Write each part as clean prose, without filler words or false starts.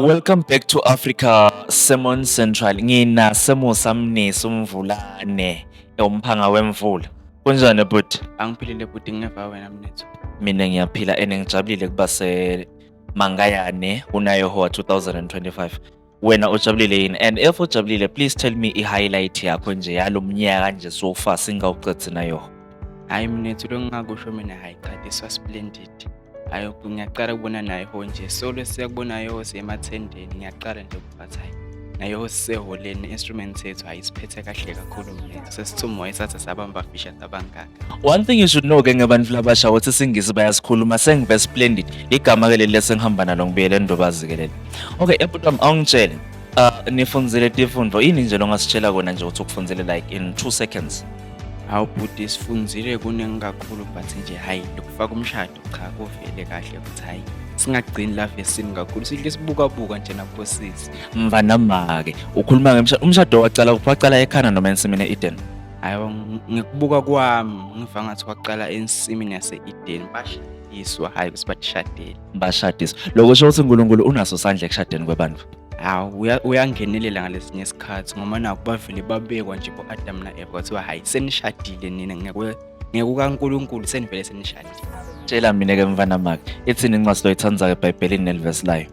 Welcome back to Africa Sermon Central. Ngina Semusa Mnisi uMvulane umphanga wemvula. Kunjani bhuti? Angiphilile bhuti, ngingeva wena mnethu. Mina ngiyaphila and ngijabulile kuba se Mangayane uNayoho 2025. Wena ujabulile yini? And if ujabulile, please tell me i-highlight yakho nje yalo mnyaka nje so far singawuqedzi nayoho. Hhayi mnethu, lo ngingakusho mina, hhayi cha, this was splendid. Hhayi, ngiyaqala ukubona nayo nje solo siyakubona siyemathendeni, ngiyaqala nje ukuphatha hhayi nayo siseholeni, instrument yethu hhayi isiphethe kahle kakhulu mnethu, sesithe umoya sathi sabamba fisha sabangaka. One thing you should know ke ngebantu labasha ukuthi isiNgisi bayasikhuluma, sengive splendid. Igama ke leli lesengihamba nalo ngibuyele endobazi ke leli. Okay, ebhuti wami awungitshele. Nifundzile tifundvo yini nje longasitshela kona nje ukuthi ukufundzile like in 2 seconds? Hawu bhuti, sifundzile kuningi kakhulu, but nje hhayi lokufaka umshado cha kuvele kahle ukuthi hhayi singagcini la vesini kakhulu, sihle sibukabuka nje nabosisi. Mfana make, ukhuluma ngemshado, umshado wacala kuphi? Wacala ekhana noma ensimini e-Eden? Hayi, ngikubuka kwami ngiva ngathi waqala ensimini yase-Eden, bashadiswa hhayi ukuthi batishadele. Bashadiswa. Lokho kusho ukuthi uNkulunkulu unaso sandla ekushadeni kwabantu. Hawu, uyangenelela ngalesinye isikhathi ngoba nakho bavele babekwa nje bo-Adam na-Eva kwathiwa hhayi senishadile nina ngekukaNkulunkulu senivele senishadile. Tshela mina ke mfana make, ithini incwadi loyithandayo eBhayibhelini nelivesi layo?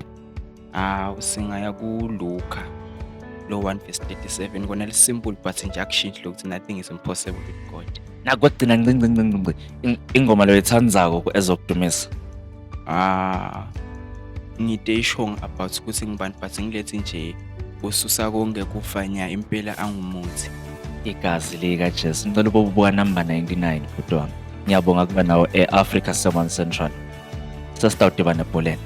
Hawu, singaya kuLuka lo 1 verse 37, kona li-simple but nje akushintshi lokuthi nothing is impossible with God. Nakwegcina nci nci nci nci ingoma loyithandzako ezokudumisa. Ah, ngide ishong about ukuthi ngibani, but ngilethi nje ususa konke kufanya impela angumuthi. Igazi likaJesu. Ngicela ububuka number 99 bhuti wami. Ngiyabonga kuba nawe e-Africa Sermon Central. Sesitawudibana ebholeni.